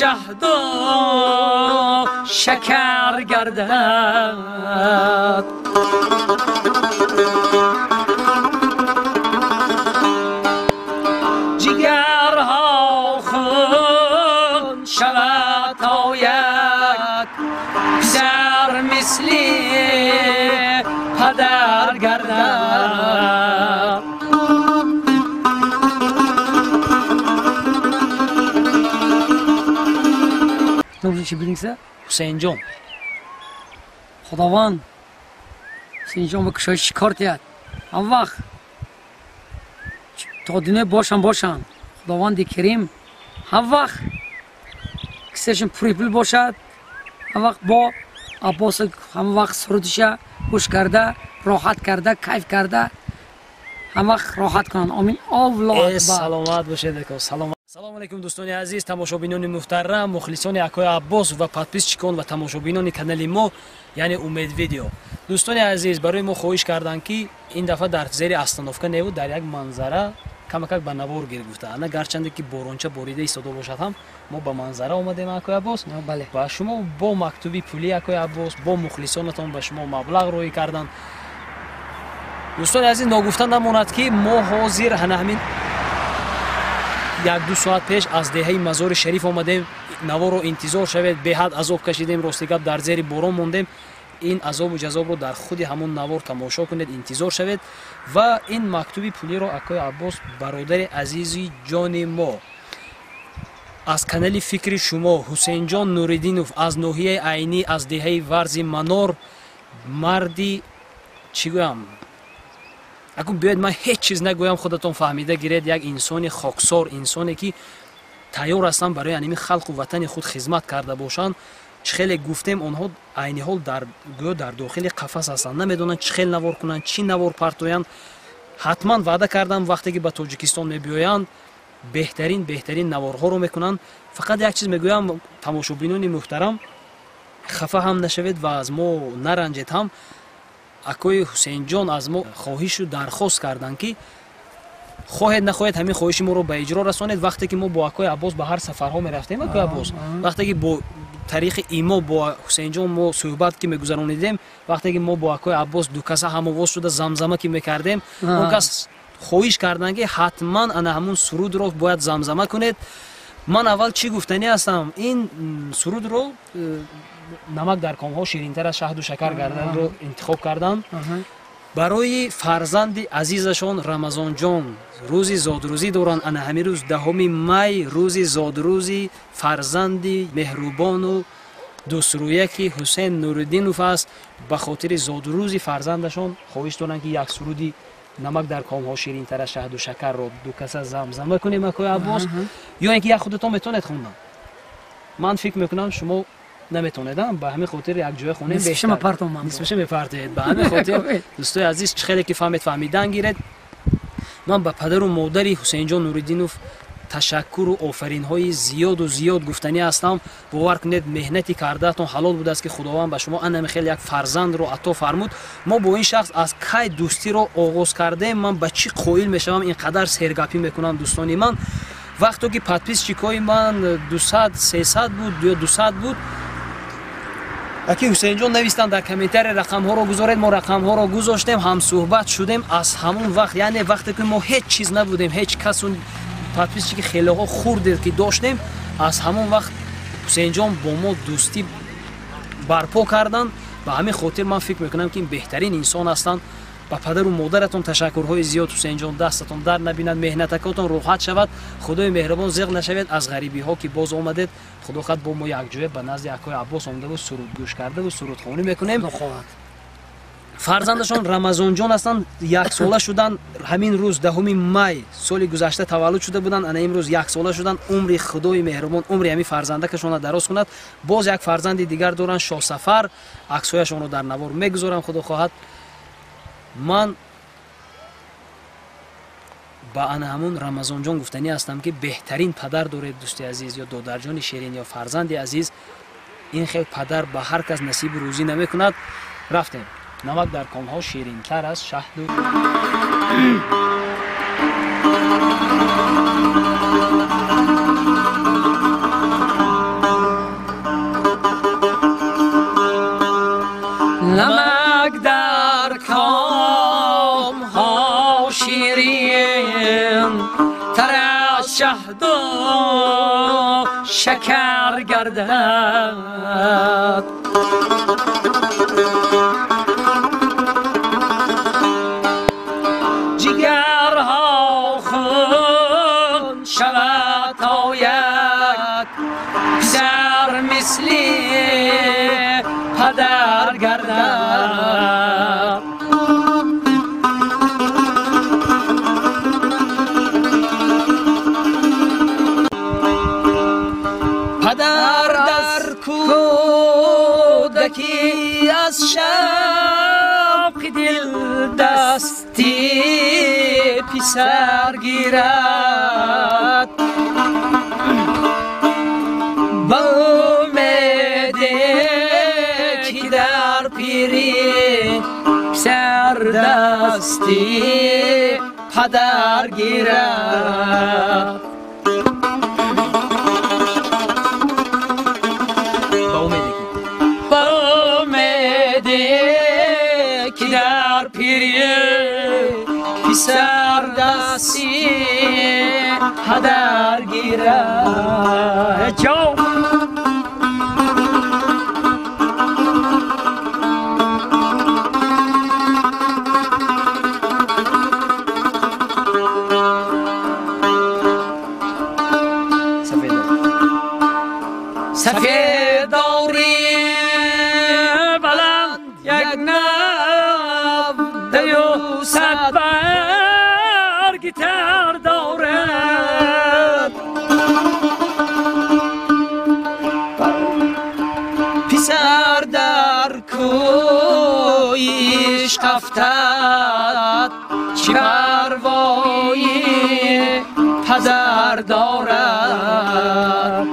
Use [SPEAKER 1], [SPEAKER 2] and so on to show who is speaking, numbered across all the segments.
[SPEAKER 1] شهد و شکر گردد. جگرها خون شود تا یک پسر مثلی پدر گردد. Номи билингса? Ҳусейнҷон. Худованд Ҳусейнҷон ба кушоиши кор диҳад. Ҳам вақт то дунё бошам бошанд. Худованди Керим ҳам вақт кисашон пури пул бошад, ҳам вақт бо Аббос ҳам вақт сурудиша гӯш карда, роҳат карда, кайф карда, ҳам вақт роҳат кунанд. Омин. Аллоҳу акбар.
[SPEAKER 2] Саломат бошед ако. Саломат. Салом алейкум дӯстони азиз, тамошобинони муҳтарам, мухлисони акои Аббос ва подписчикон ва тамошобинони канали мо, яъне Умед Видео. Дӯстони азиз, барои мо хоҳиш карданд, ки ин дафъа дар зери остановка неву дар як манзара камакак ба навор гир гуфта. Ана гарчанде ки боронча борида истода бошад ҳам, мо ба манзара омадем акои Аббос. Ва шумо бо мактуби пули акои Аббос, бо мухлисонатон ба шумо маблағ роҳӣ карданд. Дӯстони азиз, ногуфта намонад, ки мо ҳозир ҳана ҳамин як-ду соат пеш аз деҳаи Мазори Шариф омадем. Наворо интизор шавед, беҳад азоб кашидем, рости гап дар зери борон мондем. Ин азобу ҷазобро дар худи ҳамон навор тамошо кунед, интизор шавед. Ва ин мактуби пулиро акои Аббос, бародари азизи ҷони мо, аз канали Фикри шумо, Ҳусейнҷон Нуриддинов аз ноҳияи Айнӣ, аз деҳаи Варзи Манор, марди чӣ гӯям, акун биёед ман ҳеҷ чиз нагӯям, худатон фаҳмида гиред. Як инсони хоксор, инсоне ки тайёр ҳастанд барои аними халқу ватани худ хизмат карда бошанд. Чӣ хеле гуфтем, онҳо айни ҳол гӯё дар дохили қафас ҳастанд, намедонанд чӣ хел навор кунанд, чӣ навор партоянд. Ҳатман ваъда кардам, вақте ки ба Тоҷикистон мебиёянд, беҳтарин наворҳоро мекунанд. Фақат як чиз мегӯям, тамошобинони муҳтарам, хафа ҳам нашавед ва аз мо наранҷед ҳам. Акои Ҳусейнҷон аз мо хоҳишу дархост карданд, ки хоҳед нахоҳед ҳамин хоҳиши моро ба иҷро расонед. Вақте ки мо бо акои Аббос ба ҳар сафарҳо мерафтем, акои Аббос, вақте ки бо тариқи имо бо Ҳусейнҷон мо суҳбат ки мегузаронидем, вақте ки мо бо акои Аббос дукаса ҳамовоз шуда замзама ки мекардем, он кас хоҳиш карданд, ки ҳатман ана ҳамун сурудро бояд замзама кунед. Ман аввал чӣ гуфтанӣ ҳастам, ин сурудро намак дар комҳо ширинтар аз шаҳду шакар гарданро интихоб кардам барои фарзанди азизашон Рамазонҷон. Рӯзи зодрӯзӣ доранд, ана ҳамин рӯз 10 май, рӯзи зодрӯзи фарзанди меҳрубону дӯстрӯяки Ҳусейн Нуриддинов аст. Ба хотири зодрӯзи фарзандашон хоҳиш доранд, ки як суруди намак дар комҳо ширинтар аз шаҳду шакарро дукаса замзама кунем акои Аббос, ё ин ки як худатон метавонед хондан. Ман фикр мекунам, шумо наметонед, ба ҳамин хотир як ҷоя хонем, нисфаша мепартоед. Ба ҳамин хотир, дӯстои азиз, чӣ хеле ки фаҳмед, фаҳмидан гиред. Ман ба падару модари Ҳусейнҷон Нуриддинов ташаккуру офаринҳои зиёду зиёд гуфтанӣ ҳастам. Бовар кунед, меҳнати кардаатон ҳалол будааст, ки Худованд ба шумо анами хел як фарзандро ато фармуд. Мо бо ин шахс аз кай дӯстиро оғоз кардем, ман ба чӣ қоил мешавам, ин қадар сергапӣ мекунам, дӯстони ман. Вақто ки подписчикҳои ман 200, 300 буд ё 200 буд, аки Ҳусейнҷон навистанд дар комментария рақамҳоро гузоред, мо рақамҳоро гузоштем, ҳамсӯҳбат шудем. Аз ҳамон вақт, яъне вақте ки мо ҳеҷ чиз набудем, ҳеҷ касу подписчики хелеҳо хурде ки доштем, аз ҳамон вақт Ҳусейнҷон бо мо дӯстӣ барпо карданд. Ба ҳамин хотир ман фикр мекунам, ки ин беҳтарин инсон ҳастанд. Ба падару модаратон ташаккурҳои зиёд, Ҳусейнҷон, дастатон дар набинад, меҳнатакотон роҳат шавад, Худои меҳрубон зиқ нашавед аз ғарибиҳо ки боз омадед. Худо хоҳад бо мо якҷоя ба назди акои Аббос омадаву суруд гӯш кардаву сурудхонӣ мекунем. Фарзандашон Рамазонҷон ҳастанд, яксола шуданд ҳамин рӯз 10 май соли гузашта таваллуд шуда буданд, ана имрӯз яксола шуданд. Умри Худои меҳрубон умри ҳамин фарзандакашонро дароз кунад. Боз як фарзанди дигар доранд, Шоҳсафар, аксҳояшонро дар навор мегузорам, Худо хоҳад. Ман ба ана ҳамун Рамазонҷон гуфтанӣ ҳастам, ки беҳтарин падар доред, дӯсти азиз, ё додарҷони ширин, ё фарзанди азиз. Ин хел падар ба ҳар кас насиби рӯзӣ намекунад. Рафтем. Намак дар комҳо ширинтар аз шаҳду.
[SPEAKER 1] Намак дар комҳо ширин тар аз шаҳду шакар гардад. Ҷигарҳо хун шавад то як писар мисли падар гардад.
[SPEAKER 2] Падар дар кӯдакӣ аз шавқи дил дасти писар гирад. Ба умеде ки дар пирӣ писар дасти падар гирад.
[SPEAKER 1] Ба умеде ки дар пирӣ писар дасти падар гирад. Сафедори баланд як нав даю сад барги тар дорад.
[SPEAKER 2] Писар дар кӯи ишқ афтад, чӣ парвои падар дорад.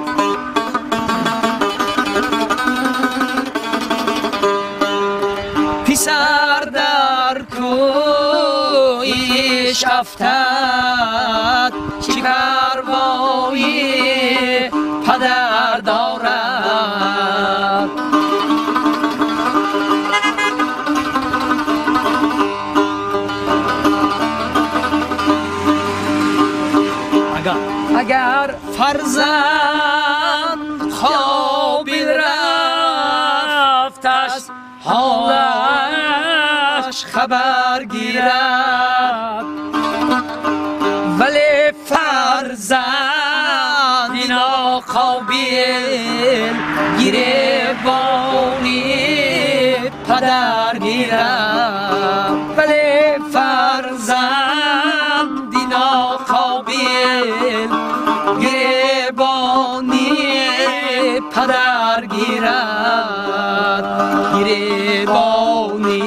[SPEAKER 2] Писар дар кӯи ишқ афтад, чӣ парвои падар дорад.
[SPEAKER 1] Агар
[SPEAKER 2] фарзанд қобил рафташ, ҳолаш хабар гирад.
[SPEAKER 1] Вале фарзанди ноқобил гиребони
[SPEAKER 2] падар гирад.
[SPEAKER 1] Вале фарзанди ноқобил
[SPEAKER 2] гиребони падар гирад. Гиребони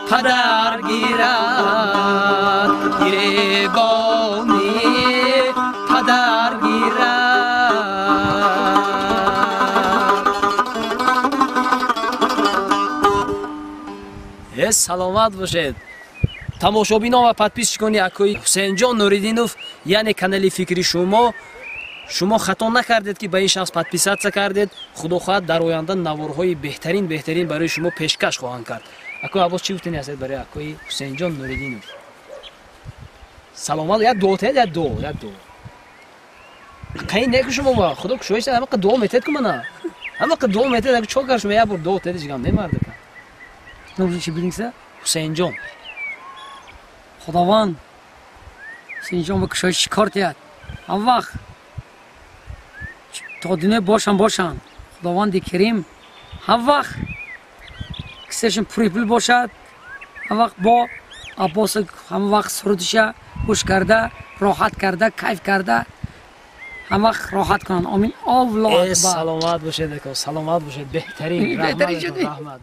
[SPEAKER 2] падар гирад. Гиребони падар гирад. Саломат бошед. Тамошобинон ва подписчикони акои Ҳусейнҷон Нуриддинов, яъне канали фикри шумо, шумо хато накардед ки ба ин шахс подписатсия кардед. Худо хоҳад дар оянда наворҳои беҳтарин барои шумо пешкаш хоҳанд кард. Акои Аббос, чӣ гуфтани ҳастед барои акои Ҳусейнҷон Нуриддинов? Саломат, як дуо тед, як дуо, як дуо. Қай неку шумо ва худо кушоиста, ҳамақа дуо метед ку мана. Ҳамақа дуо метед, аку чо кар шумо як бор дуо тед, ҷигам немардака.
[SPEAKER 1] Номашон чӣ бидингса?
[SPEAKER 2] Ҳусейнҷон.
[SPEAKER 1] Худованд Ҳусейнҷон ба кушоиши кор диҳад. Ҳам вақт то дунё бошанд. Худованди Керим ҳам вақт кисашон пури пул бошад, ҳам вақт бо Аббос ҳам вақт сурудиша гӯш карда, роҳат карда, кайф карда, ҳам вақт роҳат кунанд. Омин. Аллоҳу акбар.
[SPEAKER 2] Саломат бошед, ака, саломат бошед. Беҳтарин.
[SPEAKER 1] Беҳтарин шудӣ.
[SPEAKER 2] Раҳмат.